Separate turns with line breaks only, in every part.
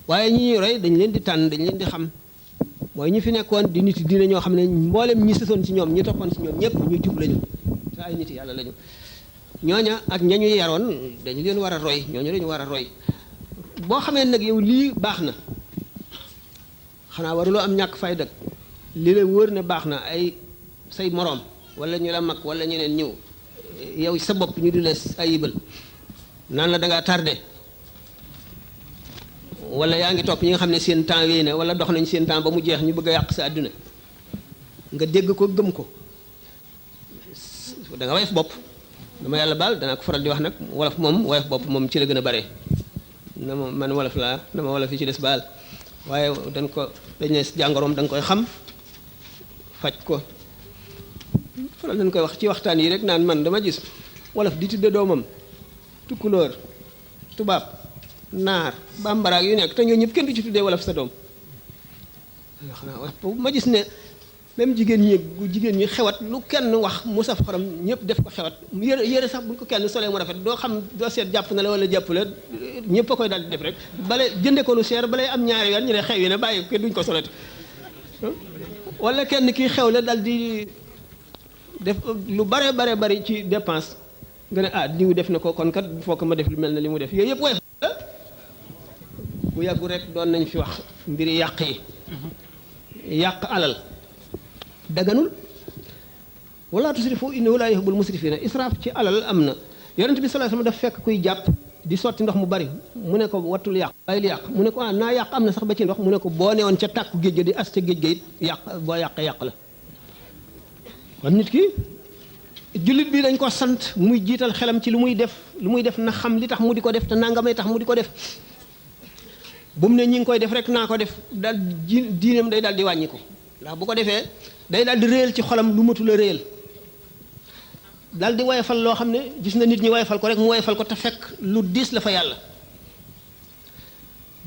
waaye ñi ñuy roy dañ leen di tànn dañ leen di xam mooy ñi fi nekkoon di nit diine ñoo xam ne mboolem ñi sësoon ci ñoom ñi toppoon ci ñoom ñëpp ñu jub lañu te ay nit yàlla lañu ñooña ak ñañu yaroon dañu leen war a roy ñooñu dañu war a roy boo xamee nag yow lii baax na xanaa waruloo am ñàkk fayda li la wóor ne baax na ay say moroom wala ñu la mag wala ñeneen ñëw yow sa bopp ñu di la ayibal naan la da ngaa tardé wala yaa ngi topp ñi nga xam ne seen temps wéy na wala dox nañ seen temps ba mu jeex ñu bëgg a yàq sa àdduna nga dégg ko gëm ko da nga woyof bopp dama yàlla baal danaa ko faral di wax nag wolof moom woyof bopp moom ci la gën a bare na ma man wolof laa dama wolof yi ci des baal waaye dañ ne jàngoroom da nga koy xam faj ko faral dañ koy wax ci waxtaan yi rek naan man dama gis wolof di tudde doomam tukkulóor tubaab naar bambaraag yu nekk te ñoo ñëpp kenn du ci tuddee wolof sa doom xanaa ma gis ne même jigéen ñi xewat lu kenn wax mu saf xorom ñëpp def ko xewat yére sax buñ ko kenn solee mu rafet doo xam doo seet jàpp na la wala jàpp la ñëpp a koy daal di def rek bale jënde ko lu seer balay am ñaari yoon ñu ne xew yi ne bàyyi ko duñ ko solati wala kenn kii xew la dal di def lu bare bari ci dépense nga ne diw def na ko kon kat foo ko ma def lu mel ne li mu def yooyu yëpp woy bu yàggu rek doon nañ fi wax mbiri yàq yi yàq alal daganul wala tusrifu innahu la yuhibbul musrifina israaf ci alal am na yonent bi sallallahu alayhi wasallam daf fekk kuy jàpp di sotti ndox mu bari mu ne ko wattul yàq bàyyil yàq mu ne ko naa yàq am na sax ba ci ndox mu ne ko boo newoon ca tàkku géej ga di as ca géej ga it yàq boo yàqee yàq la kon nit ki jullit bi dañ ko sant muy jiital xelam ci lu muy def na xam li tax mu di ko def te nangamay tax mu di ko def bu mu ne ñi ngi koy def rek naa ko def daal diinam day daal di wàññi ko ndax bu ko defee day daal di réyal ci xolam lu matul a réyal daal di woyefal loo xam ne gis na nit ñi woyefal ko rek mu woyefal ko te fekk lu diis la fa yàlla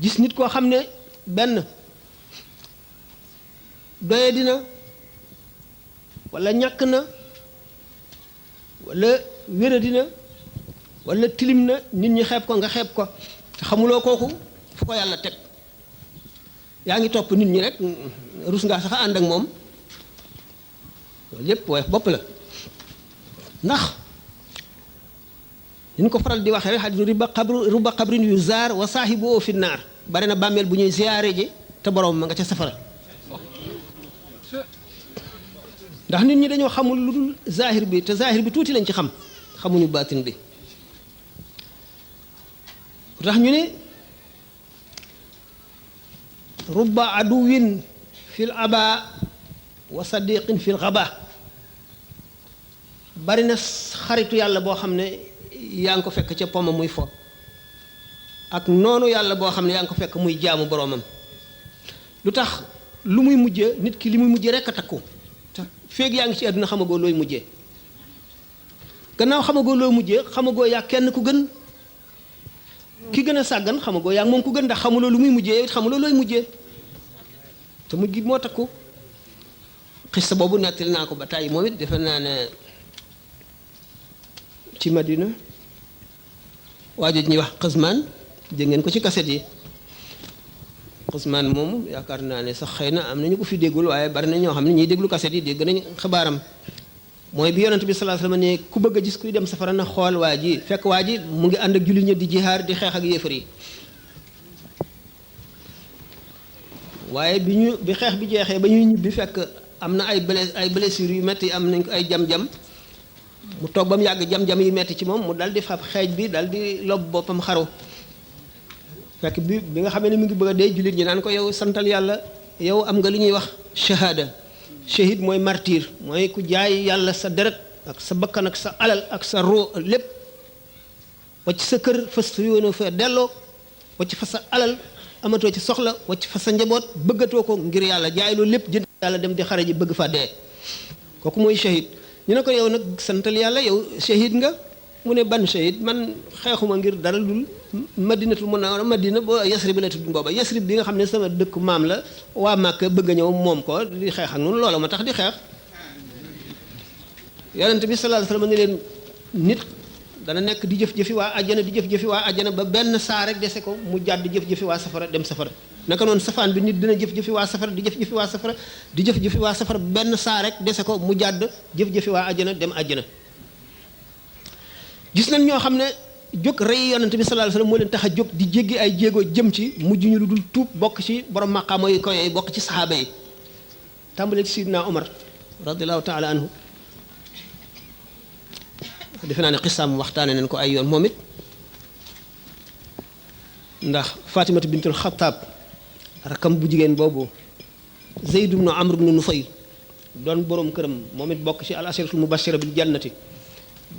gis nit koo xam ne benn doye dina wala ñàkk na wala wéra dina wala tilim na nit ñi xeeb ko nga xeeb ko te xamuloo kooku fu ko yàlla teg yaa ngi topp nit ñi rek rus ngaa sax ànd ak moom loolu yépp woyof bopp la ndax ñu ko faral di waxee rek xadis ruba xabrin yu zaar wa saahibu fi naar bari na bàmmeel bu ñuy ziyaare ji te borom ma nga ca safara ndax nit ñi dañoo xamul lu dul zahir bi te zahir bi tuuti lañ ci xam xamuñu baatin bi tax ñu ne rubba aduwin fil aba wa sadiqin fil xaba bari na xaritu yàlla boo xam ne yaa ngi ko fekk ca poma muy fo ak noonu yàlla boo xam ne yaa ngi ko fekk muy jaamu boroomam lu tax lu muy mujje nit ki li muy mujje rekk a takku feeg yaa ngi ci àdduna xamagoo looy mujjee gannaaw xamagoo looy mujjee xamagoo yaa kenn ku gën ki gën a sàggan xamagoo yaa moom ku gën ndax xamuloo lu muy mujjee yow xamuloo looy mujjee te mujj gi moo takku xista boobu nettali naa ko ba tàyyi moom it defe naa ne ci Madina waajo ñuy wax Xasmaan dégg ngeen ko ci kaset yi Xasmaan moom yaakaar naa ne sax xëy na am nañu ko fi déggul waaye bari na ñoo xam ne ñiy déglu kaset yi dégg nañ xabaaram mooy bi yonent bi sallallahu alayhi wasallam ne ku bëgg a gis kuy dem safara na xool waa ji fekk waa ji mu ngi ànd ak jullit ñi di jihaar di xeex ak yéefar yi waaye bi xeex bi jeexee ba ñuy ñibbi fekk am na ay blessures yu metti am nañ ko ay jam-jam mu toog ba mu yàgg jam-jam yi metti ci moom mu dal di fab xeej bi dal di lob boppam xaru fekk bi nga xamee ne mu ngi bëgg a dee jullit ñi naan ko yow santal yàlla yow am nga li ñuy wax shahada shahid mooy martyr mooy ku jaay yàlla sa deret ak sa bakkan ak sa alal ak sa roo lépp wacc sa kër fas yoonoo fa delloo wacc fa sa alal amatoo ci soxla wacc fa sa njaboot bëggatoo ko ngir yàlla jaay loolu lépp jënd yàlla dem di xare ji bëgg fa dee kooku mooy shahid ñu ne ko yow nag santal yàlla yow shahid nga mu ne ban shahid man xeexuma ngir dara dul madinatul munawwara madina boo yasrib la tudd booba yasrib bi nga xam ne sama dëkk maam la waa Màkka bëgg a ñëw moom ko di xeex ak noonu loola ma tax di xeex yonent bi sallallahu alayhi wasallam ne leen nit dana nekk di jëf-jëfi waa àjjana di jëf-jëfi waa àjjana ba benn saa rek dese ko mu jàdd jëf-jëfi waa safara dem safara naka noonu safaan bi nit dina jëf-jëfi waa safara di jëf-jëfi waa safara di jëf-jëfi waa safara benn saa rek dese ko mu jàdd jëf-jëfi waa àjjana dem àjjana gis nañ ñoo xam ne jóg rey yonent bi sallallahu alayhi wasallam moo leen tax a jóg di jéggi ay jéego jëm ci mujj ñu lu dul tuub bokk ci borom maqaama yi koy bokk ci saxaaba yi tàmbale ci sidna Omar radiallahu taala anhu defe naa ne xisaam waxtaane nañ ko ay yoon moom it ndax Fatimatu bintul Xattaab rakam bu jigéen boobu Zayd ibnu Amr ibnu Nufayl doon borom këram moom it bokk ci al asharatul mubashira bil jannati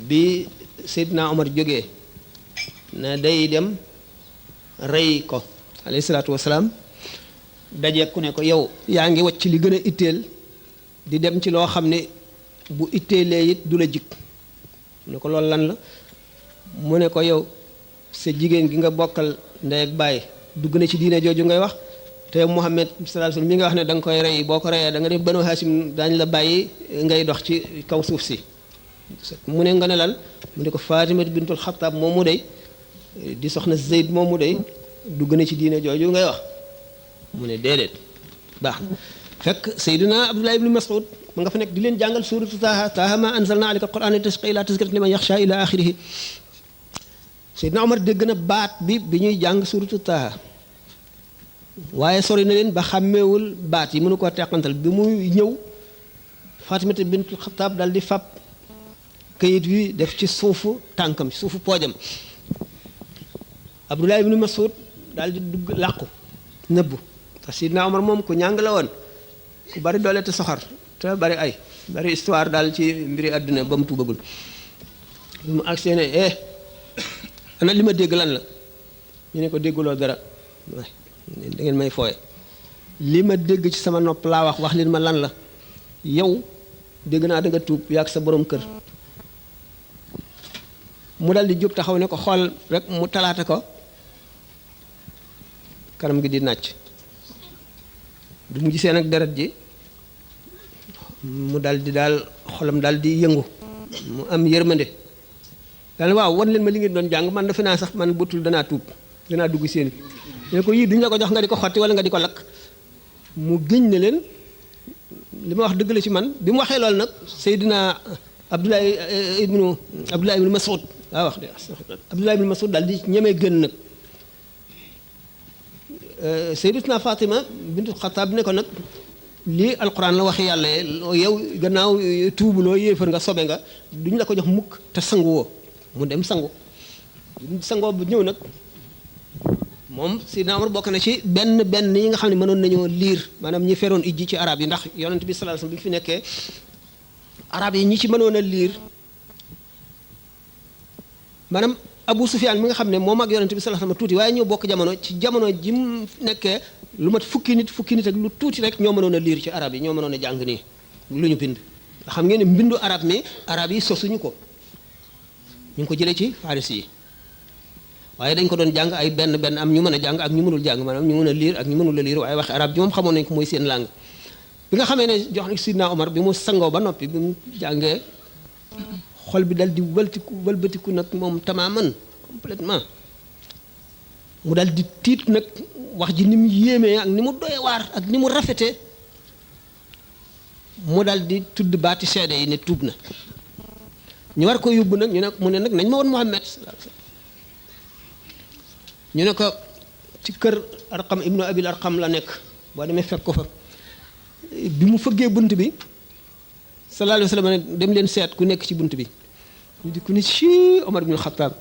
bi Seydina Omar jógee ne day dem rey ko alayhi salaatu wasalaam daje ku ne ko yow yaa ngi wacc li gën a itteel di dem ci loo xam ne bu itteelee it du la jik mu ne ko loolu lan la mu ne ko yow sa jigéen gi nga bokkal ndey ak baay dugg na ci diine jooju ngay wax te Muhammad sallallahu alayhi wasallam mi nga wax ne da nga koy rey boo ko reyee da nga def Banu Hashim daañu la bàyyi ngay dox ci kaw suuf si mu ne nga ne lan mu ne ko Fatima bintul Xattaab moom mu dey di soxna Zeyd moom mu dey dugg na ci diine jooju ngay wax mu ne déedéet baax na fekk Seydina Abdullah ibn Mas'ud ma nga fa nekk di leen jàngal suuratu Taaha maa anzalnaa alayka al-qur'aana litashqaa illaa tazkiratan liman yaxshaa ilaa aaxirihi Seydina Omar dégg na baat bi ñuy jàng suuratu Taaha waaye sori na leen ba xàmmeewul baat yi mënu koo teqantal bi muy ñëw Fatimata bintul Xattaab dal di fab kayit wi def ci suufu tànkam ci suufu poojam Abdullah ibn Mas'ud daal di dugg làqu nëbbu te Seydina Omar moom ku ñàng la woon ku bari doole te soxar te bari ay bari histoire daal ci mbiri àdduna ba mu tuubagul bi mu agsee ne ana li ma dégg lan la ñu ne ko dégguloo dara da ngeen may fooye li ma dégg ci sama nopp laa wax leen ma lan la yow dégg naa da nga tuub yaag sa borom kër mu dal di jóg taxaw ne ko xool rek mu talaata ko kanam gi di nàcc du mu gisee nag deret ji mu dal di daal xolam dal di yëngu mu am yërmande daal waaw wan leen ma li ngeen doon jàng man defe naa sax man butul danaa tuub danaa dugg seen ne ko yii duñ la ko jox nga di ko xotti wala nga di ko lakk mu géñ ne leen li ma wax dëgg la ci man bi mu waxee loolu nag Seydina Abdullah ibnu Mas'ud waaw wax de Abdullah ibnu Mas'ud daal di ñemee gën nag Sayyidatuna Fatima bintu Xattaab ne ko nag lii alquran la waxi yàlla yow gannaaw tuubuloo yéefar nga sobe nga duñ la ko jox mukk te sangu woo mu dem sangu sangoo bu ñëw nag moom Seydina Omar bokk na ci benn yi nga xam ne mënoon nañoo liir maanaam ñi feroon ijji ci arab yi ndax yonent bi sallallahu alayhi wasallam bi fi nekkee arab yi ñi ci mënoon a liir maanaam Abu Sufyaan mi nga xam ne moom ak yonent bi sallallahu alayhi wasallam tuuti waaye ñoo bokk jamono ci jamono ji mu nekkee lu mat fukki nit ak lu tuuti rek ñoo mënoon a liir ci arab yi ñoo mënoon a jàng nii lu ñu bind nga xam ngeen ne mbindu arab mi arab yi sosuñu ko ñu ngi ko jëlee ci faris yi waaye dañ ko doon jàng ay benn am ñu mën a jàng ak ñu mënul jàng maanaam ñu mën a liir ak ñu mënul a liir waaye waxi arab ji moom xamoon nañ ko mooy seen langue bi nga xamee ne jox na Sidna Omar bi mu sangoo ba noppi bi mu jàngee xol bi dal di wëlbatiku nag moom tamaaman complètement mu dal di tiit nag wax ji ni mu yéemee ak ni mu doye waar ak ni mu rafetee mu dal di tudd baati seede yi ne tuub na ñu war ko yóbbu nag ñu ne mu ne nag nañ ma woon Muhammad ñu ne ko ci kër Arqam ibnu Abil Arqam la nekk boo demee fekk ko fa bi mu fëggee bunt bi sallallahu alayhi wa sallam ne dem leen seet ku nekk ci bunt bi ñu di ku ne ci Omar ibn Khattab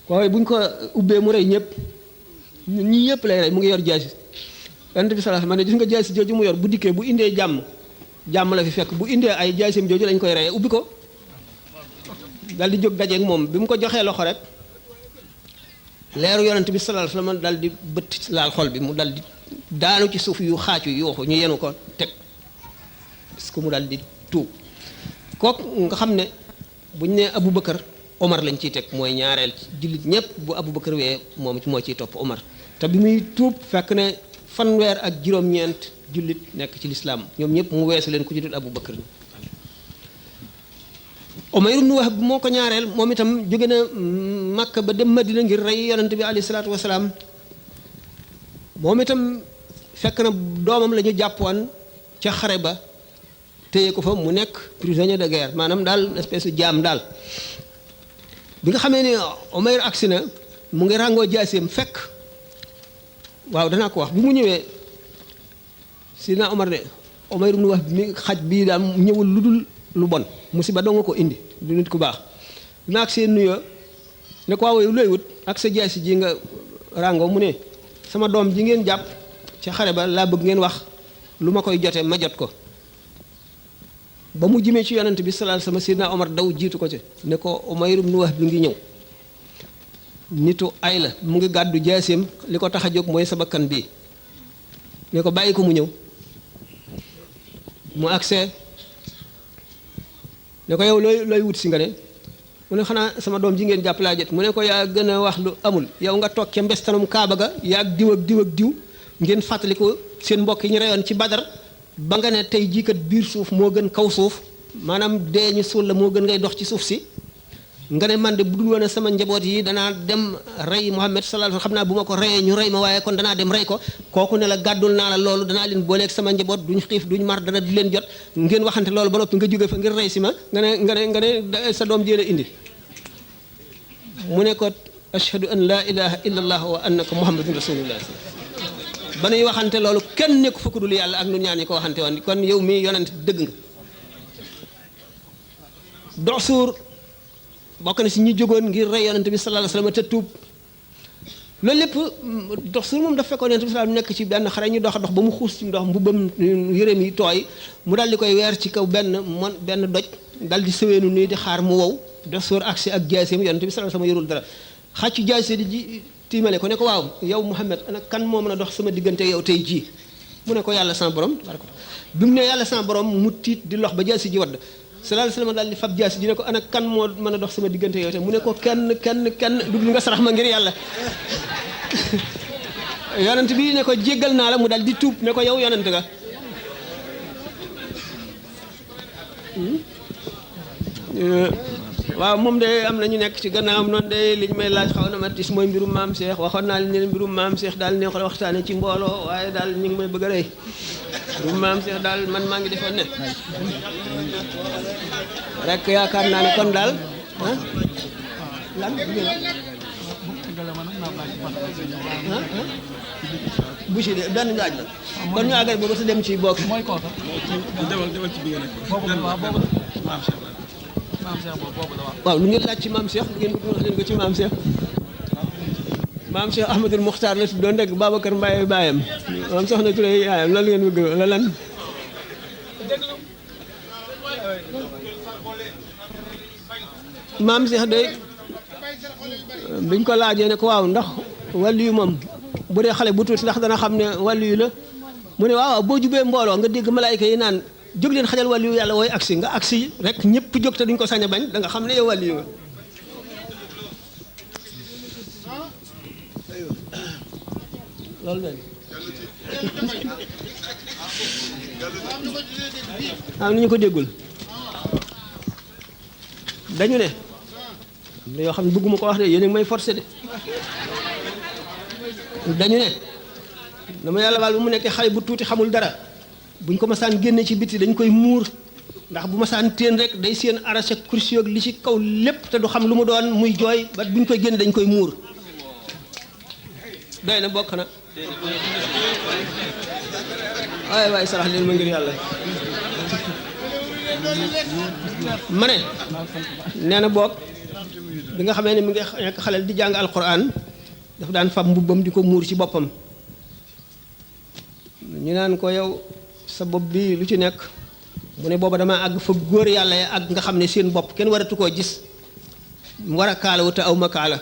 waaye bu ñu ko ubbee mu rey ñëpp ñi ñëpp lay rey mu ngi yor jaasi yonent bi sallallahu alayhi wa sallam ne gis nga jaasi jooju mu yor bu dikkee bu indee jàmm la fi fekk bu indee ay jaasim jooju lañ koy reyee ubbi ko dal di jóg dajeeg moom bi mu ko joxee loxo rek leeru yonent bi sallallahu alayhi wa sallam dal di bëtt laal xol bi mu dal di daanu ci suuf yu xaacu yuuxu ñu yenu ko teg parce que mu dal di tuub kooku nga xam ne buñ ne Abu Bakar Omar lañ ciy teg mooy ñaareel jullit ñëpp bu Abu Bakar wee moom moo ciy topp Omar te bi muy tuub fekk ne fanweer ak juróom-ñeent jullit nekk ci lislaam ñoom ñëpp mu weesu leen ku ci dul Abu Bakar Umayr ibn Wahb moo ko ñaareel moom itam jóge na Makka ba dem Madina ngir rey yonent bi alayhi salaatu wasalaam moom itam fekk na doomam la ñu jàppoon ca xare ba téye ko fa mu nekk prisonnier de guerre maanaam daal espèce de jaam daal bi nga xamee ne Umayr agsi na mu ngi ràngoo jaaseem fekk waaw danaa ko wax bi mu ñëwee Sidina Omar ne Umayr ibn Wahb mi xaj bii daal ñëwul lu dul lu bon musiba doo nga ko indi du nit ku baax bi ma agsee nuyoo ne ko waaw looy wut ak sa jaasi ji nga ràngoo mu ne sama doom ji ngeen jàpp ci xare ba laa bëgg ngeen wax lu ma koy jotee ma jot ko ba mu jimee ci yonent bi sallallahu alayhi wasallam Sidina Omar daw jiitu ko ci ne ko Umayr ibn Wahb bi ngi ñëw nitu ay la mu ngi gàddu jaaseem li ko tax a jóg mooy sa bakkan bii ne ko bàyyi ko mu ñëw mu agsee ne ko yow looy wut si nga ne mu ne xanaa sama doom ji ngeen jàpp laa jot mu ne ko yaa gën a wax lu amul yow nga toog ca mbestanum Kaaba ga yaa ak diw ak diw ak diw ngeen fàttali ko seen mbokk yi ñu reyoon ci Badar ba nga ne tey jii kat biir suuf moo gën kaw suuf maanaam dee ñu suul la moo gën ngay dox ci suuf si nga ne man de bu dul woon sama njaboot yi danaa dem rey Muhammad sallallahu alayhi wasallam xam naa bu ma ko reyee ñu rey ma waaye kon danaa dem rey ko kooku ne la gàddul naa la loolu danaa leen booleeg sama njaboot duñ xiif duñ mar dana du leen jot ngeen waxante loolu ba noppi nga jóge fa ngir rey si ma nga ne sa doom jële indi mu ne ko ashhadu an la ilaha illa allah wa annaka muhammadun rasulullah ba nuy waxante loolu kenn nekku fa ku dul yàlla ak nun ñaan ñi ko waxante woon kon yow mii yonent dëgg nga dox suur bokk na si ñi jógoon ngir rey yonent bi sallallahu alayhi wasallam te tuub loolu lépp dox suur moom dafa fekkoon yonent bi sallallahu nekk ci benn xare ñu dox ba mu xuus ci ndox mbubbam yëreem yi tooy mu dal di koy weer ci kaw benn doj dal di sëweenu nii di xaar mu wow dox suur agsi ak jaaseem yonent bi sallallahu alayhi wasallam yorul dara xàccu jaase di ji tiimale ko ne ko waaw yow Muhammad ana kan moo mën a dox sama diggante yow tey jii mu ne ko yàlla sama borom bi mu ne yàlla sama borom mu tiit di lox ba jaasi ji wadd sallallahu alayhi wasallam daal di fab jaasi ji ne ko ana kan moo mën a dox sama diggante yow tey mu ne ko kenn dugg nga sarax ma ngir yàlla yonent bi ne ko jéggal naa la mu daal di tuub ne ko yow yonent nga waaw moom de am na ñu nekk ci gannaawam noonu de li ñu may laaj xaw na ma tis mooy mbirum maam Cheikh waxoon naa leen ne mbirum maam Cheikh daal ne ko waxtaane ci mbooloo waaye daal ñu ngi may bëgg a rey mbirum maam Cheikh daal man maa ngi defoon ne rek yaakaar naa ne kon daal lan bu si de benn laaj la kon ñu àggal booba sa dem ci bokk mooy kooka demal ci bi nga nekk waaw lu ngeen laaj ci maam Cheikh lu ngeen bëgg wax leen ko ci maam Cheikh maam Cheikh Ahmadul Muxtaar la tuddoon rek Babacar Mbaye baayam maam soxna Touré yaayam loolu ngeen bëgg la lan maam Cheikh de biñ ko laajee ne ko waaw ndax wàllu yu moom bu dee xale bu tuuti ndax dana xam ne wàllu yu la mu ne waaw boo jubee mbooloo nga dégg malaayka yi naan jóg leen xajal wàllu yu yàlla wooy agsi nga agsi rek ñëpp jóg te duñ ko sañ a bañ da nga xam ne yow wàllu yu nga loolu la am ni ñu ko déggul dañu ne yoo xam ne bëgguma ko wax de yéen a ngi may forcé de dañu ne dama yàlla baal bu mu nekkee xale bu tuuti xamul dara buñ ko masaan génne ci biti dañ koy muur ndax bu masaan téen rek day seen arraché kursi li ci kaw lépp te du xam lu mu doon muy jooy ba buñ koy génne dañ koy muur doy na bokk na waay waay sarax leen ma ngir yàlla ma ne nee na boog bi nga xamee ne mi ngi nekk xaleel di jàng alquran dafa daan fab mbubbam di ko muur ci boppam ñu naan ko yow sa bopp bi lu ci nekk mu ne booba dama àgg fa góor yàlla ya àgg nga xam ne seen bopp kenn waratu koo gis mu war a kaalawu te aw ma kaala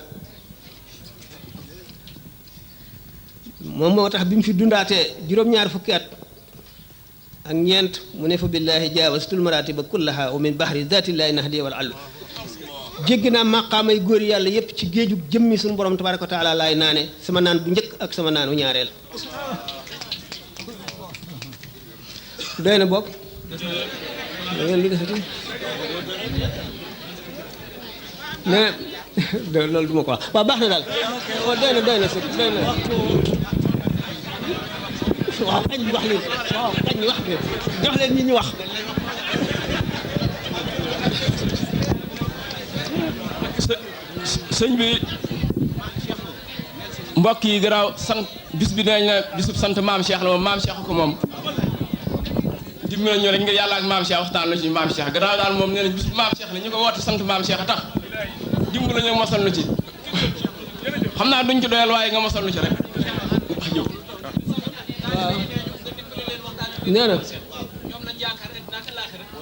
moom moo tax bi mu fi dundaatee juróom-ñaar fukki at ak ñeent mu ne fa billaahi jaawastul maratiba kullaha wa min bahri zatillahi nahdi wal allu jéggi naa maqaamay góor yàlla yépp ci géejug jëmmi suñu borom tabaraka wa taala laay naane sama naan bu njëkk ak sama naanu ñaareel doy na bopp da ngeen lu desati mais loolu du ma ko wax waaw baax na daal doy na sëñ doy na waaw kañ wax leen waaw kañ wax leen jox leen ñi ñu wax
sëñ bi mbokk yi garaaw sant bis bi dañ la bisub sant maam Cheikh la moom maam Cheikh ko moom dimbali ñu rek ngir yàlla ak maam Cheikh waxtaan la ci maam Cheikh garaaw daal moom nee nañ bisub maam Cheikh la ñu ko woote sant maam Cheikh a tax dimbali ñu mosal lu ci xam naa duñ ci doyal waaye nga mosal lu ci rek wax jëw
waaw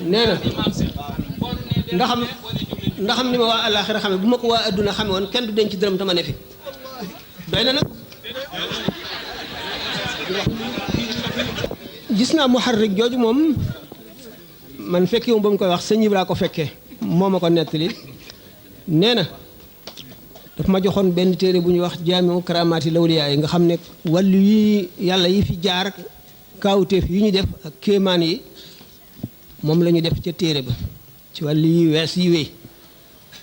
nee na ndaxam ni ma waa àllaaxira xame bu ma ko waa adduna xame woon kenn du denc dërëm tama ne fi doy na nag gis naa muharrik jooju moom man fekki moom ba mu koy wax sëñ Ibra ko fekkee moo ma ko nettali nee na daf ma joxoon benn téere bu ñuy wax jaamiu karaamaati lawliyaa yi nga xam ne wàllu yi yàlla yi fi jaar kaawteef yi ñu def ak kéemaan yi moom la ñu def ca téere ba ci wàllu yi wees yi wéy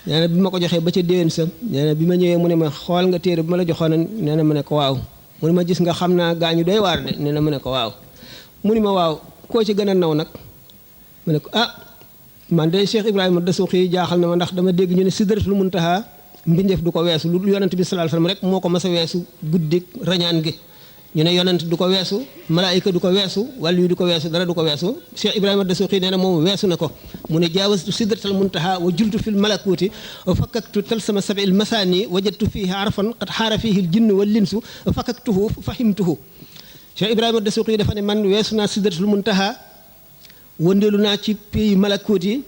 nee na bi ma ko joxee ba ca déwén sa nee na bi ma ñëwee mu ne ma xool nga téere bi ma la joxoon nee na ma ne ko waaw mu ne ma gis nga xam naa gaañu doy waar de nee na mu ne ko waaw mu ne ma waaw koo ci gën a naw nag mu ne ko ah man de Cheikh Ibrahima Dasuuxi jaaxal na ma ndax dama dégg ñu ne Sidratul Muntaha mbindeef du ko weesu lu yonent bi sallallahu alayhi wasallam rek moo ko mas a weesu guddik rañaan gi ñu ne yonent du ko weesu malaayika du ko weesu wàllu yu du ko weesu dara du ko weesu Cheikh Ibrahima Dasuuxi nee na moom weesu na ko mu ne jaawastu sidratal muntaha wa jultu fil malakuuti wa fakkaktu talsama sabil masaani wajadtu fiihi arfan qad xaara fiihi al jinnu wal linsu wa fakkaktuhu fahimtuhu Cheikh Ibrahima Dasuuxi dafa ne man weesu naa sidratul muntaha wëndeelu naa ci pays malakuut yi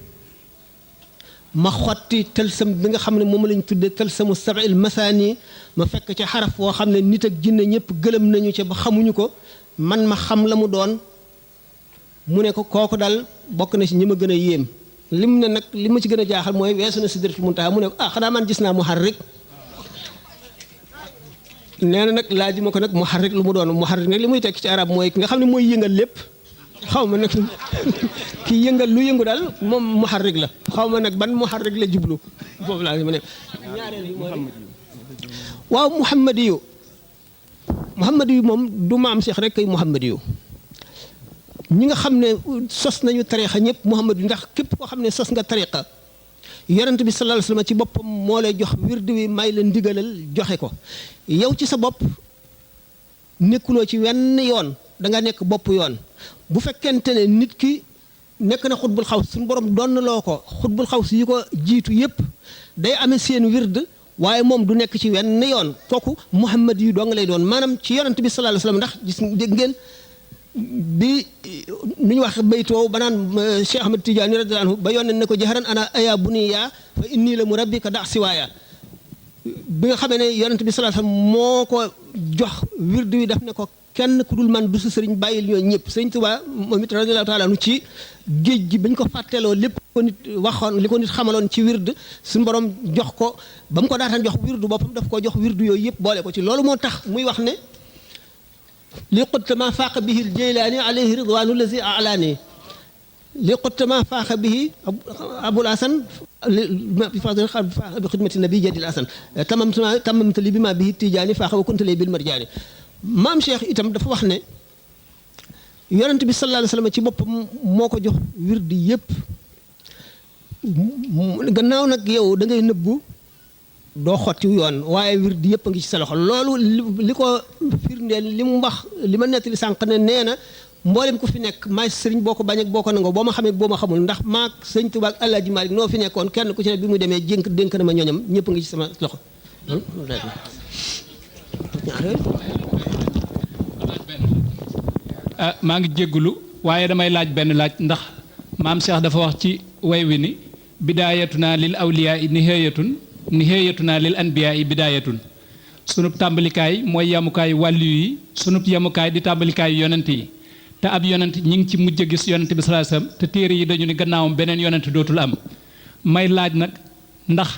ma xotti talsam bi nga xam ne moom lañ tudde talsamu sabil masaani ma fekk ca xaraf woo xam ne nit ak jinne ñëpp gëlëm nañu ca ba xamuñu ko man ma xam la mu doon mu ne ko kooku daal bokk na ci ñi ma gën a yéem lim ne nag li ma ci gën a jaaxal mooy weesu na sidratul muntaha mu ne ko ah xanaa man gis naa muharrik nee na nag laaj ma ko nag muharrik lu mu doon muharrik nag li muy tekki ci arab mooy ki nga xam ne mooy yëngal lépp xaw ma nag kii yëngal lu yëngu daal moom muharrik la xaw ma nag ban muharrik la jublu foofu laa ma ne ñaareel bi mooy waaw muhammadiyu moom du maam Cheikh rek kay muhammadiyu ñi nga xam ne sos nañu tariqa ñëpp muhammadiyu ndax képp koo xam ne sos nga tariqa yonent bi sallallahu alayhi wasallam ci boppam moo lay jox wird wi may la ndigalal joxe ko yow ci sa bopp nekkuloo ci wenn yoon da nga nekk bopp yoon bu fekkente ne nit ki nekk na xutbul xaws suñu borom doon loo ko xutbul xaws yi ko jiitu yépp day amee seen wird waaye moom du nekk ci wenn yoon kooku muhammad yu doo nga lay doon maanaam ci yonent bi sallallahu alayhi wasallam ndax gis dégg ngeen bi nu ñu wax baytoo ba naan Cheikh Ahmad Tidiane radiyallahu anhu ba yónnee ne ko jaharan ana aya buniya fa inni la murabbika da siwaaya bi nga xamee ne yonent bi sallallahu alayhi wasallam moo ko jox wird wi daf ne ko kenn ku dul man du sa sëriñ bàyyil ñoo ñëpp sëriñ Tuubaa moom it radiyallahu taala anhu ci géej gi bañ ko fàtteeloo lépp ko nit waxoon li ko nit xamaloon ci wird suñu borom jox ko ba mu ko daataan jox wirdu boppam daf ko jox wirdu yooyu yëpp boole ko ci loolu moo tax muy wax ne li xuttama faaqa bihi al jaylaani alayhi ridwaanu lazi alaani li xuttama faaqa bihi abul hasan bi xidmati nabi jadil hasan tamamta li bi ma bihi tijaani faaqa wa kunta li bil marjaani maam Cheikh itam dafa wax ne yonent bi sallallahu alayhi wasallam ci boppam moo ko jox wirdi yépp gannaaw nag yow da ngay nëbbu doo xotti yoon waaye wirdi yépp a ngi ci sa loxo loolu li ko firndeel li mu wax li ma nettali sànq ne nee na mboolem ku fi nekk maay sëriñ boo ko bañ ak boo ko nangoo boo ma xamee boo ma xamul ndax maag sëñ Tuubaa ak Alaaji Maalik noo fi nekkoon kenn ku ci ne bi mu demee dénk na ma ñooñam ñëpp a ngi ci sama loxo
maa ngi jéggulu waaye damay laaj benn laaj ndax maam Cheikh dafa wax ci way wi ni bidaayatuna lil awliyaa nihaayatuna lil anbiyaa bidaayatun sunub tàmbalikaay mooy yamukaay wàllu yi sunub yamukaay di tàmbalikaay yonent yi te ab yonent ñi ngi ci mujj a gis yonent bi sallallahu alayhi wasallam te téere yi dañu ni gannaawam beneen yonent dootul am may laaj nag ndax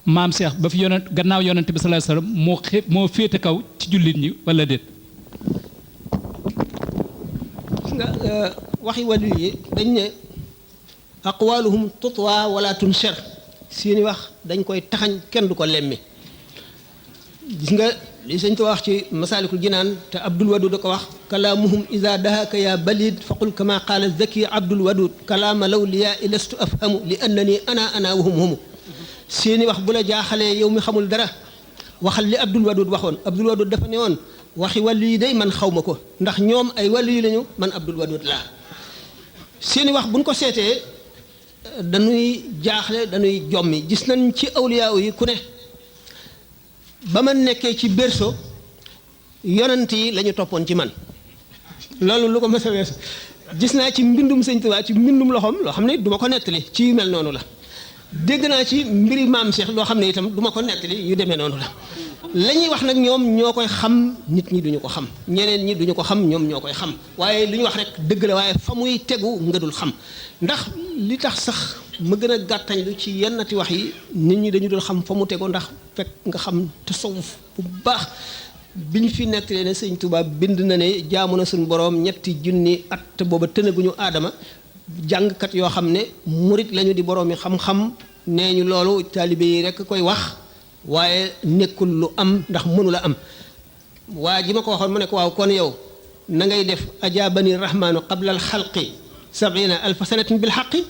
maam Cheikh ba fi yonent gannaaw yonent bi sallallahu alayhi wasallam moo féete kaw ci jullit ñi wala déet.
nga waxi wàllu yi dañ ne aqwaluhum tutwa wala tunshar seeni wax dañ koy taxañ kenn du ko lemmi gis nga li sëñ Tuubaa wax ci masaalikul jinaan te Abdul Wadud da ko wax kalaamuhum ida dahaka ya balid faqul kama qaala zaki Abdul Wadud kalaama law liyaa lastu afhamu li annani ana wahum humu seeni wax bu la jaaxalee yow mi xamul dara waxal li Abdul Wadud waxoon Abdul Wadud dafa ne woon waxi wàllu yi day man xaw ma ko ndax ñoom ay wàllu yi lañu man Abdul Wadud laa seeni wax buñ ko seetee dañuy jaaxle dañuy jommi gis nañ ci awliyaa yi ku ne ba ma nekkee ci berceau yonent yi la ñu toppoon ci man loolu lu ko mës a weesu gis naa ci mbindum sëñ Tuubaa ci mbindum loxoom loo xam ne du ma ko nettali ci yu mel noonu la dégg naa ci mbiri maam Cheikh loo xam ne itam du ma ko nettali yu demee noonu la la ñuy wax nag ñoom ñoo koy xam nit ñi duñu ko xam ñeneen ñi duñu ko xam ñoom ñoo koy xam waaye li ñu wax rek dëgg la waaye fa muy tegu nga dul xam ndax li tax sax ma gën a gàttañ lu ci yennati wax yi nit ñi dañu dul xam fa mu tego ndax fekk nga xam tasawuf bu baax bi ñu fi nettalee ne sëñ Tuubaa bind na ne jaamu na suñu boroom ñetti junni at te booba tënaguñu aadama jàngkat yoo xam ne murit lañu di boroomi xam-xam nee ñu loolu taalibe yi rekk koy wax waaye nekkul lu am ndax mënu la am waa ji ma ko waxoon mu ne ko waaw kon yow na ngay def ajaabani rahmaanu qabla al xalqi sabina alfa sanatin bil xaqi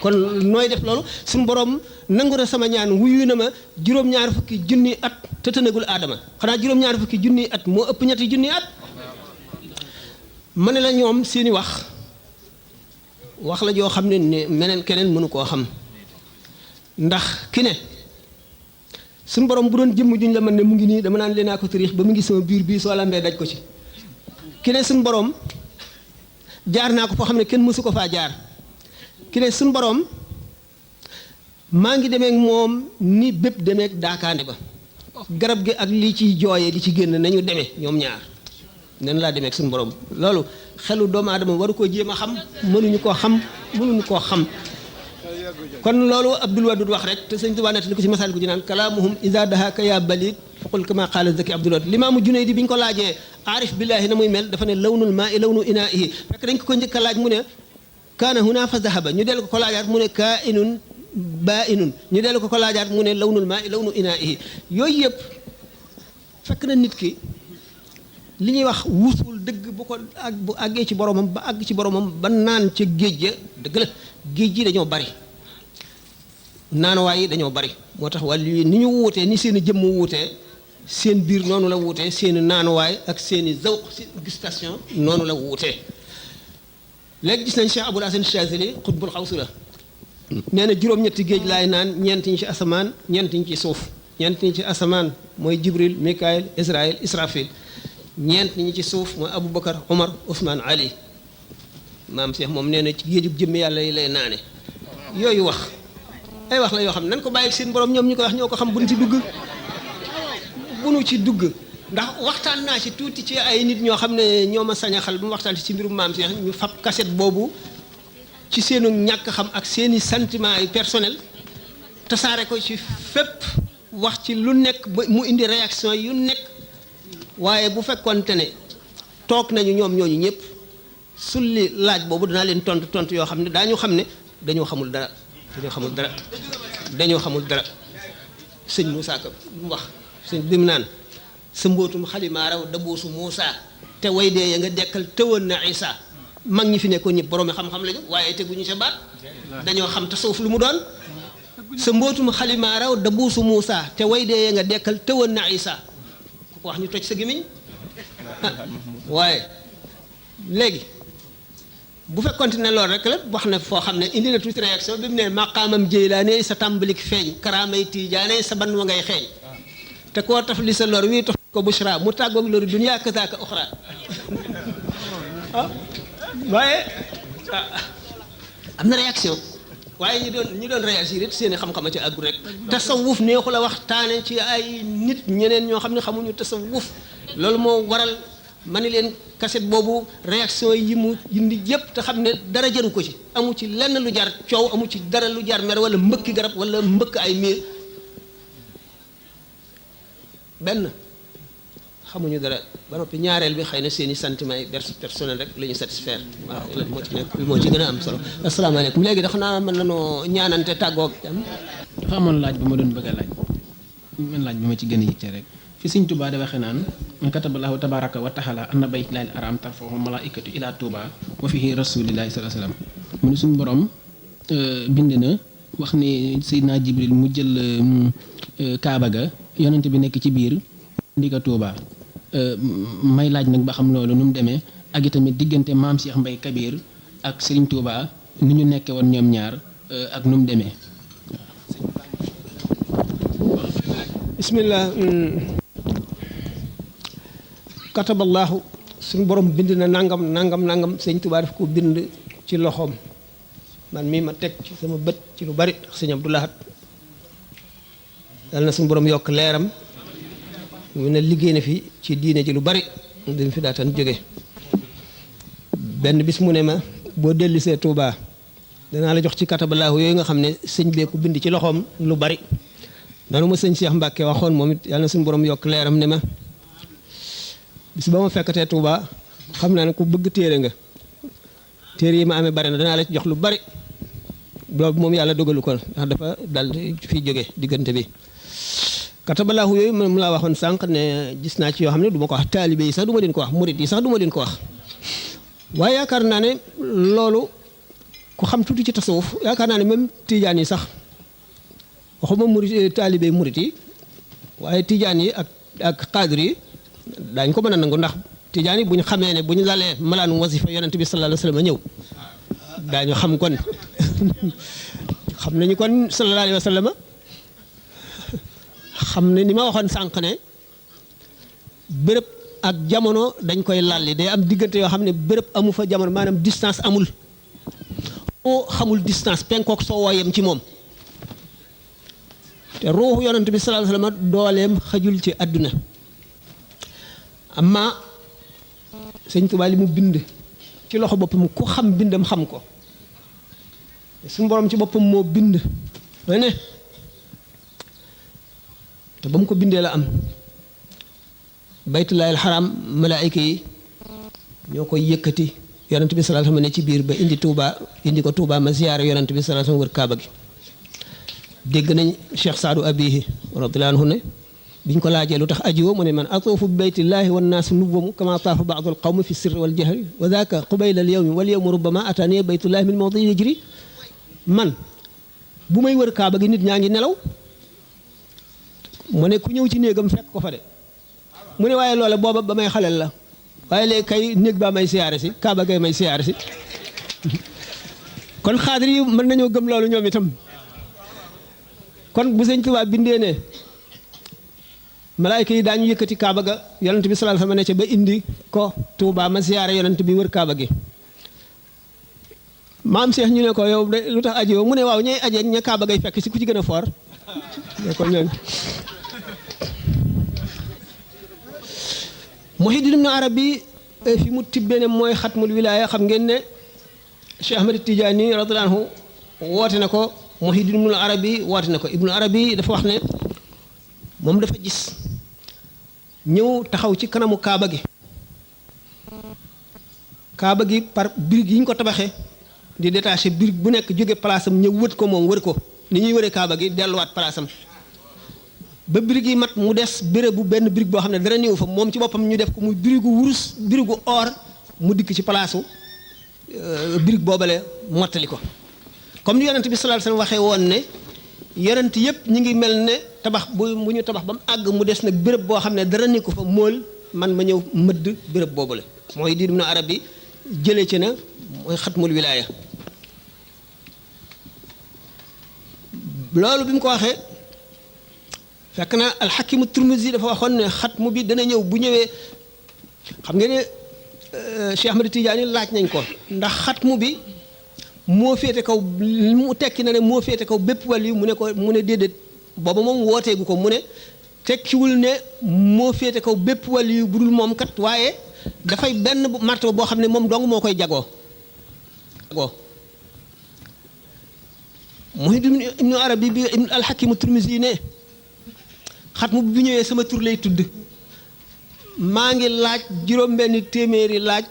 kon nooy def loolu suñu borom nangu na sama ñaan wuyu na ma juróom-ñaar fukki junni at te tënagul aadama xanaa juróom-ñaar fukki junni at moo ëpp ñetti junni at ma ne la ñoom seeni wax la joo xam ne meneen keneen mënu koo xam ndax ki ne suñu borom bu doon jëmm juñ la mën ne mu ngi nii dama naan leen ko tërix ba mu ngi sama biir bii soo lambee daj ko ci ki ne suñu borom jaar naa ko foo xam ne kenn mësu ko faa jaar ki ne suñu borom maa ngi demeek moom ni bépp demeek daakaande ba garab gi ak lii ciy jooyee di ci génn nañu demee ñoom ñaar nen laa demeek suñu borom loolu xelu doomu aadama waru koo jéem a xam mënuñu koo xam kon loolu Abdul Wadud wax rek te sëñ Tuubaa nettali ko ci masal ko ji naan kalaamuhum ida dahaka ya balid faqul kama qaala zaki Abdul Wadud limaamu Junayd bi ñu ko laajee aarif billaahi na muy mel dafa ne lawnul maa i lawnu inaa'ihi fekk dañ ko njëkk a laaj mu ne kaana huna fa zahaba ñu dellu ko laajaat mu ne kaa'inun baa'inun ñu dellu ko laajaat mu ne lawnul maa i lawnu inaa'ihi yooyu yëpp fekk na nit ki li ñuy wax wuusul dëgg bu àggee ci boromam ba àgg ci boromam ba naan ca géej ga dëgg la géej gi dañoo bari naanuwaay yi dañoo bari moo tax wàllu yi ni ñu wuutee ni seen i jëmm wuutee seen biir noonu la wuutee seen i naanuwaay ak seen i zawq si gustation noonu la wuutee léegi gis nañ Cheikh Abul Hasan Chazili xutbul xawsu la nee na juróom-ñetti géej laay naan ñeent ñi ci asamaan ñeent ñi ci suuf ñeent ñi ci asamaan mooy Jibril Mikaayil Israël Israfil ñeent ñi ci suuf mooy Aboubacar Omar Ousmane Ali maam Cheikh moom nee na ci géejub jëmm yàlla yi lay naane yooyu wax ay wax la yoo xam ne nan ko bàyyi seen borom ñoom ñu koy wax ñoo ko xam bu nu ci dugg ndax waxtaan naa ci tuuti ci ay nit ñoo xam ne ñoo ma sañ a xal bu mu waxtaan ci mbirum maam Cheikh ñu fab cassette boobu ci seenu ñàkk xam ak seeni sentiment yi personnel tasaare ko ci fépp wax ci lu nekk ba mu indi réaction yu nekk waaye bu fekkoonte ne toog nañu ñoom ñooñu ñëpp sulli laaj boobu danaa leen tontu yoo xam ne daañu xam ne dañoo xamul dara sëñ Moussa Ka mu wax sëñ bi mu naan sa mbootum xalimaa raw dabuusu Moussa te way dee ya nga dekkal tëwoon na Isa mag ñi fi nekkoon ñëpp boroomi xam-xam lañu waaye teguñu sa baat dañoo xam tasawuf lu mu doon sa mbootum xalimaa raw dabuusu Moussa te way dee ya nga dekkal tëwoon na Isa ku ko wax ñu toj sa gémmiñ waaye léegi bu fekkoonte ne loolu rek la wax na foo xam ne indi na tuuti réaction bi mu ne maqaamam Jeylaane sa tàmbalik feeñ karaamay Tiijaane sa ban wa ngay xeeñ te koo taf li sa lor wii tox ko bushra mu tàggoog loru dunya kazaaka uxra waaye am na réaction waaye ñi doon réagir it seen i xam-xam a ci àggu rek tasawuf neexu la waxtaane ci ay nit ñeneen ñoo xam ne xamuñu tasawuf loolu moo waral ma ni leen cassette boobu réaction yi mu indi yépp te xam ne dara jaru ko ci amu ci lenn lu jar coow amu ci dara lu jar mer wala mbëkki garab wala mbëkk ay miir benn xamuñu dara ba noppi ñaareel bi xëy na seen i sentiments yi personnel rek la ñu satisfaire waaw moo ci nekk moo ci gën a am solo asalaamaaleykum léegi dafa naa mën nañoo ñaanante tàggoog am
dafa amoon laaj bu ma doon bëgg a laaj man laaj bi ma ci gën a yitte rek fi Sëñ Tuubaa da waxee naan kataballahu tabaraka wa taala anna baytullaahil haraam tarfa'uhu malaa'ikatu ila Tuubaa wa fihi rasulillahi sallallahu alayhi wa sallam mu ne suñu borom bind na wax ne Seydina Jibril mu jël Kaaba ga yonent bi nekk ci biir ndi ko Tuubaa may laaj nag ba xam loolu nu mu demee ak itamit diggante maam Cheikh Mbaye Kabir ak Serigne Touba ni ñu nekkee woon ñoom ñaar ak nu mu demee.
bismillah. kataballaahu suñu borom bind na nangam nangam nangam sëñ Touba daf ko bind ci loxoom man mii ma teg ci sama bët ci lu bari ndax sëñ Abdou Lahad yàlla na suñu borom yokk leeram mu ne liggéey na fi ci diine ji lu bari dañ fi daatan jóge benn bis mu ne ma boo dellisee Touba danaa la jox ci katabalaahu yooyu nga xam ne sëñ bee ko bind ci loxoom lu bari nanu ma sëñ Cheikh Mbacke waxoon moom it yàlla na suñu borom yokk leeram ne ma bis ba ma fekkatee Touba xam naa ne ku bëgg téere nga téere yi ma amee bari na danaa la ci jox lu bari boobu moom yàlla dogalu ko ndax dafa dal fi jóge diggante bi katabalaahu yooyu moom laa waxoon sànq ne gis naa ci yoo xam ne du ma ko wax taalibe yi sax du ma leen ko wax murit yi sax du ma leen ko wax waaye yaakaar naa ne loolu ku xam tuuti ci tasawuf yaakaar naa ne même tijaan yi sax waxuma murit taalibe murit yi waaye tijaan yi ak xaadir yi daañ ko mën a nangu ndax tijaan yi bu ñu xamee ne bu ñu lalee malaanu wasifa yonent bi sallallahu alayhi wa sallam ñëw daañu xam kon xam nañu kon sallallahu alayhi wa sallam xam ne ni ma waxoon sànq ne béréb ak jamono dañ koy lalli day am diggante yoo xam ne béréb amu fa jamono maanaam distance amul oo xamul distance penkook soo wooyem ci moom te ruuxu yonent bi sallallahu alayhi wa sallam dooleem xajul ci àdduna amma sëñ Tuubaa li mu bind ci loxo boppam ku xam bindam xam ko suñu borom ci boppam moo bind ma ne te ba mu ko bindee la am baytullaahil xaraam malaayika yi ñoo koy yëkkati yonent bi sallallahu alayhi wa sallam ne ci biir ba indi Touba indi ko Touba ma ziyaare yonent bi sallallahu alayhi wa sallam wër Kaaba gi dégg nañ Cheikh Saadu Abihi radiyallahu anhu ne biñ ko laajee lu tax ajiwo mu ne man atoofu bi baytillaahi wan naasu nuwamu kama taafa baadul qawmi fi sirri wal jahri wa daaka qubayla al yawmi wal yawmu rubbama ataani baytullaahi min mawdi yajri man bu may wër Kaaba gi nit ñaa ngi nelaw mu ne ku ñëw ci néegam fekk ko fa de mu ne waaye loola booba ba may xaleel la waaye léegi kay néeg baa may siyaare si Kaaba gay may siyaare si kon xaadir yi mën nañoo gëm loolu ñoom itam kon bu sëñ Tuubaa bindee ne malaayka yi daañu yëkkati Kaaba ga yonent bi sallallahu alayhi wa sallam ne ca ba indi ko Tuubaa ma siyaare yonent bi wër Kaaba gi maam Cheikh ñu ne ko yow de lu tax aji yow mu ne waaw ñooy ajeeg ña Kaaba gay fekk si ku ci gën a foor ne ko ñoom Muhyiddin Ibn Arabi fi mu tibbee ne mooy xatmul wilaaya xam ngeen ne Cheikh Ahmad Tidiane radiyallahu anhu woote na ko Muhyiddin Ibn Arabi woote na ko Ibn Arabi dafa wax ne moom dafa gis ñëw taxaw ci kanamu Kaaba gi Kaaba gi par birig yi ñu ko tabaxee di détaché birig bu nekk jóge place am ñëw wët ko moom wër ko ni ñuy wëree Kaaba gi delluwaat place am ba birig yi mat mu des béréb bu benn birig boo xam ne dara néew fa moom ci boppam ñu def ko muy birigu wurus birigu or mu dikk ci palaasu birig boobale mottali ko comme ni yonent bi sallallahu alayhi wasallam waxee woon ne yonent yëpp ñu ngi mel ne tabax bu ñu tabax ba mu àgg mu des nag béréb boo xam ne dara ni ko fa mool man ma ñëw mëdd béréb boobale mooy diir na arab bi jëlee ci na mooy xatmul wilaaya loolu bi mu ko waxee fekk na alxakimu Turmuzi dafa waxoon ne xatmu bi dana ñëw bu ñëwee xam ngeen ne Cheikh Ahmad Tidiane laaj nañ ko ndax xatmu bi moo féete kaw mu tekki na ne moo féete kaw bépp wàll mu ne ko mu ne déedéet booba moom wooteegu ko mu ne tekkiwul ne moo féete kaw bépp wàll yu bu dul moom kat waaye dafay benn martaba boo xam ne moom dong moo koy jagoo Muhyiddin Ibn Arabi bi alxakimu Turmuzi ne xatmu bu ñëwee sama tur lay tudd maa ngi laaj juróom-benni téeméeri laaj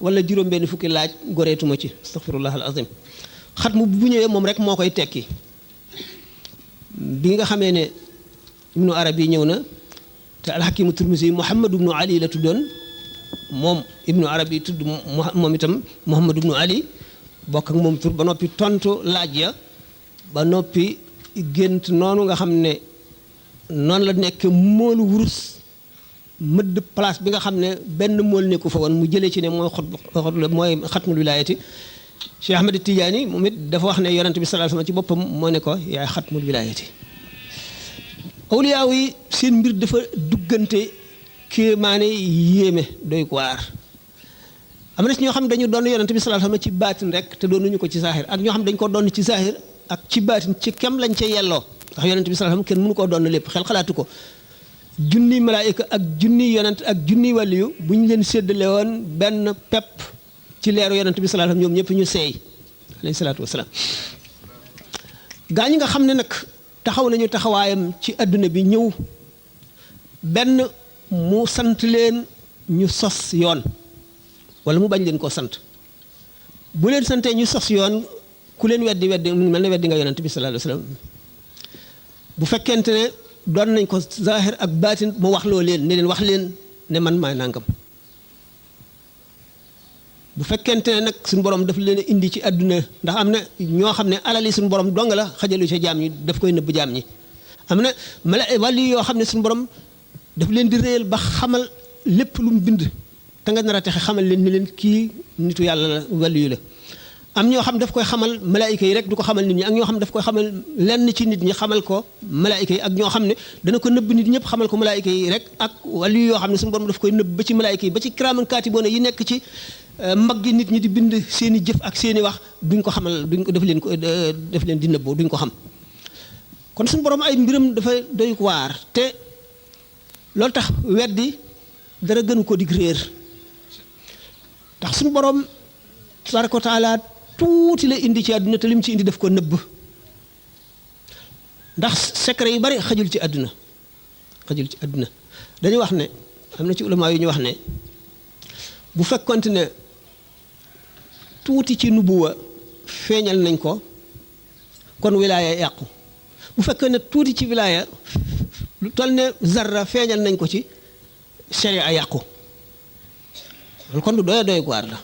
wala juróom-benni fukki laaj goreetuma ci astaghfirullah al azim xatmu bu ñëwee moom rek moo koy tekki bi nga xamee ne ibnu arabi ñëw na te alxakimu turmisi muhammad ibnu ali la tuddoon moom ibnu arabi tudd moom itam muhammad ibnu ali bokk ak moom tur ba noppi tontu laaj ya ba noppi gént noonu nga xam ne noonu la nekk moolu wurus mëdd place bi nga xam ne benn mool nekku fa woon mu jëlee ci ne mooy xatmul wilaayati Cheikh Ahmed Tidiane moom it dafa wax ne yonent bi sallallahu alayhi wasallam ci boppam moo ne ko yaay xatmul wilaayati awliyaaw yi seen mbir dafa duggante kéemaane yéeme doy ko waar am na ci ñoo xam ne dañu doon yonent bi sallallahu alayhi wasallam ci baatin rek te doonuñu ko ci saahir ak ñoo xam ne dañu ko doon ci saahir ak ci baatin ci kem lañ ca yelloo ndax yonent bi sallallahu alayhi wasallam kenn mënu koo doon lépp xel xalaatu ko junni malaayika ak junni yonent ak junni waliyu bu ñu leen séddale woon benn pepp ci leeru yonent bi sallallahu alayhi wasallam ñoom ñëpp ñu seey alayhi salaatu wasalaam gaa ñi nga xam ne nag taxaw nañu taxawaayam ci adduna bi ñëw benn mu sant leen ñu sos yoon wala mu bañ leen koo sant bu leen santee ñu sos yoon ku leen weddi mel ne weddi nga yonent bi sallallahu alayhi wasallam bu fekkente ne doon nañ ko zahir ak baatin mu wax loo leen ne leen wax leen ne man maay nangam bu fekkente ne nag suñu borom daf leen indi ci àdduna ndax am na ñoo xam ne alali suñu borom dong la xajalu ca jaam ñi daf koy nëbb jaam ñi am na wàllu yoo xam ne suñu borom daf leen di réyal ba xamal lépp lu mu bind te nga nar a texe xamal leen ni leen kii nitu yàlla la wàllu yu la am ñoo xam daf koy xamal malaayika yi rek du ko xamal nit ñi ak ñoo xam daf koy xamal lenn ci nit ñi xamal ko malaayika yi ak ñoo xam ne dana ko nëbb nit ñëpp xamal ko malaayika yi rek ak wàllu yoo xam ne suñu borom daf koy nëbb ba ci malaayika yi ba ci kiraaman kaatiboona yi nekk ci mag gi nit ñi di bind seen i jëf ak seen i wax duñ ko xamal duñ ko def leen di nëbboo duñ ko xam kon suñu borom ay mbiram dafa doy waar te loolu tax weddi dara gënu ko dig réer tax suñu borom tabaraka wa taala tuuti la indi ci àdduna te lim ci indi daf ko nëbb ndax secret yu bari xajul ci àdduna dañuy wax ne am na ci ulama yu ñu wax ne bu fekkonte ne tuuti ci nubuwa feeñal nañ ko kon wilaaya yàqu bu fekkee ne tuuti ci wilaaya lu toll ne zarra feeñal nañ ko ci sharia yàqu loolu kon du doy waar la